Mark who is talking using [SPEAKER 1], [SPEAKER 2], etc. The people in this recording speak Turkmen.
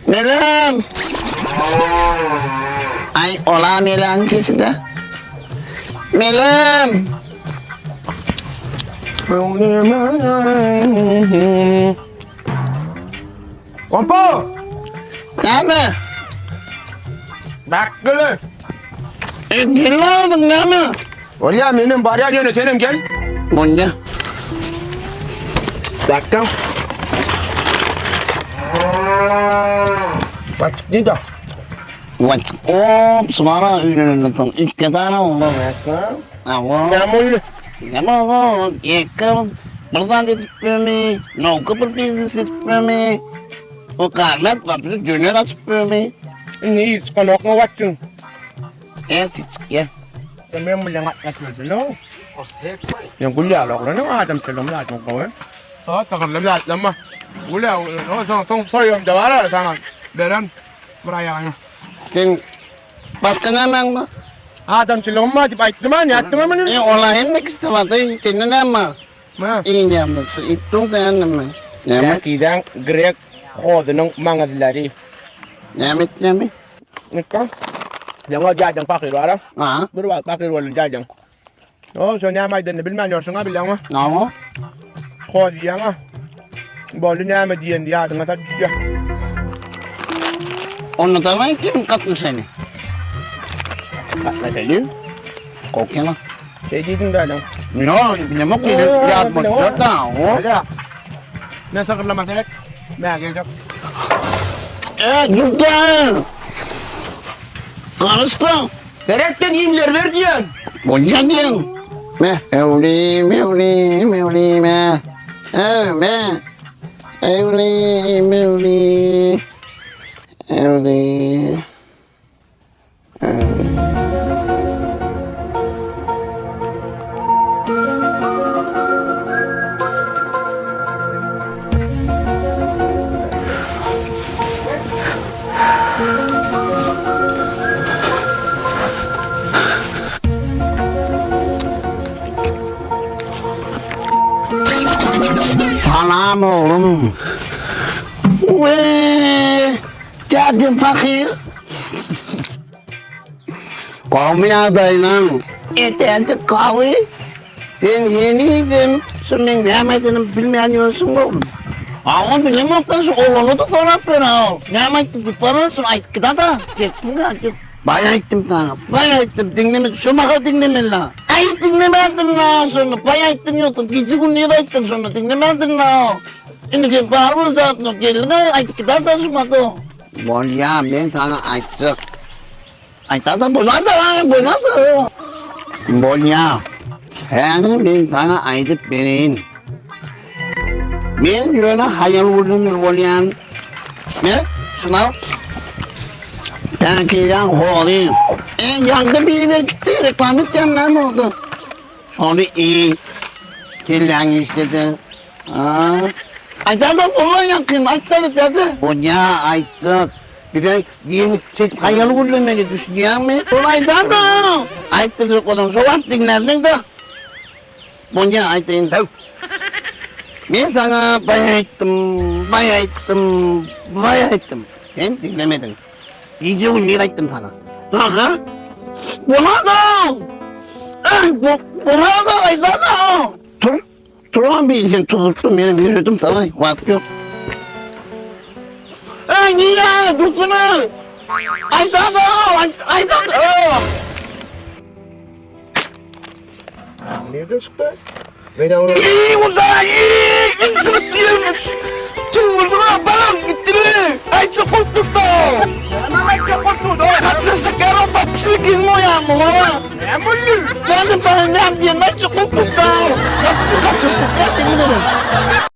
[SPEAKER 1] Melem! Aý, ola Meläň sesi-dä. Melem!
[SPEAKER 2] Kompo!
[SPEAKER 1] Näme?
[SPEAKER 2] Bak gele.
[SPEAKER 1] E, gelmediň näme?
[SPEAKER 2] Bolýa, menem barýan ýöne senem gel.
[SPEAKER 1] Bolýa.
[SPEAKER 2] Dakka. Bak, nida?
[SPEAKER 1] What? Hop, smara öýlenenden soň ilk dana olar. Awa.
[SPEAKER 2] Näme boldy?
[SPEAKER 1] Näme boldy? Ýeke bir zat edip mi? Nowka bir biznes edip mi? O garlat bir döner açyp mi?
[SPEAKER 2] Indi il çykanok watçyň.
[SPEAKER 1] Ertir çykýar.
[SPEAKER 2] Sen men bilen gatnaşmasyň. Men gül ýaly oglanyň adamçylygym zadyň gowy. Ha, tagyrly zatlama. Gül ýaly, soň soň soýam da bar saňa. Beren bir aýagyny.
[SPEAKER 1] Sen başga nämäň bar?
[SPEAKER 2] Adamçylygym bar diýip aýtdym ha, nätdiň muny?
[SPEAKER 1] E, ola hemme kişi bar, sende näme bar?
[SPEAKER 2] Ha.
[SPEAKER 1] Iňňämde şu it dur dänimi? Näme?
[SPEAKER 2] Täkideň grek hozunyň maňyzlary.
[SPEAKER 1] Näme etýämi?
[SPEAKER 2] Nikka. Ýaňa jaýdan pahyr bar.
[SPEAKER 1] Ha.
[SPEAKER 2] Bir wagt pahyr boldy jaýdan. O, şo näme aýdanyny bilmän ýörsüň-a bilýäňmi?
[SPEAKER 1] Näme?
[SPEAKER 2] Hoz diýýäň-a. Boldy näme diýeni ýadyňa sal düşýär.
[SPEAKER 1] Onda daway kim gatnaşaly?
[SPEAKER 2] Gatnaşaly.
[SPEAKER 1] Kokýana.
[SPEAKER 2] Şey diýdiň däli.
[SPEAKER 1] Ýo, bilemok ýeri ýat bolýar da. O.
[SPEAKER 2] Men sagyrlama gerek. Mä geljek.
[SPEAKER 1] E, dur Garyşdy.
[SPEAKER 2] Gerekden iýmler ber diýen.
[SPEAKER 1] Bolýar diýen. Me, evli, mevli, mevli, me. E, me. Evli, mevli. Evli. Salam oglum. We, Täjim pahyr. Gowmy ýagdaýlaň? Etändi gawy. Sen henizem şu meň näme aýdanymy bilmän ýörsüň oglum. Hawa bilemokda şu oglana-da sorap ber-ow. Näme aýtdy diýip baran şuny aýdyp gidada. Jetdiň-ä. Baý aýtdym saňa, baý aýtdym, diňleme, şu mahal diňlemeli-la. Aý diňlemändiň-la şony, baý aýtdym ýogsa gije-gündiz aýtdym şony, diňlemändiň-la. Indi sen barybir zatlar geldiň-ä aýdyp gidada şu mahal. Bolýa, men saňa aýtjak. Aýtsa-da bolar-da, bolar-da. Bolýa. Häzir men saňa aýdyp bereýin. Men ýöne haýal gürrüňli bolýan. Ne? Şuna Täkiýäň hory. E, ýaňky biri berip gitdi, reklama etýän näme boldy? Şony iý. Kelläňi işledi. Aýdar-da bolman ýaňkyny aýtmaly däde. Bolýa, aýtjak. Bize ýeňip şeýdip haýal gürlemeli düşünýäňmi? Ol aýdar-da. Aýtdyjak bolan şo wagt diňlärdiň-de. Bolýa aýdaýyn. Men saňa baý aýtdym, baý aýtdym, baý aýtdym. Sen diňlemediň. Gije-gündiz aýtdym saňa. Aha. Bolada! Äý, bolada, aýdada! Tur, turan bir sen tuzup menem ýöredim daway, wagt ýok. Äý, nirä, dursana! Aýdada, aýdada!
[SPEAKER 2] Nereden çykdy? Meýdan
[SPEAKER 1] Iý, Hudaý, iý, Tüwüldüme balam gitdimi? Aýtsa gurtuldy.
[SPEAKER 2] Näme aýtsa gurtuldy?
[SPEAKER 1] Gatnaşyk ýaly bapşy gelme oýanmy baba?
[SPEAKER 2] Näme boldy?
[SPEAKER 1] Näme bana näme diýen aýtsa gurtuldy. Gatnaşyk gatnaşyk ýa.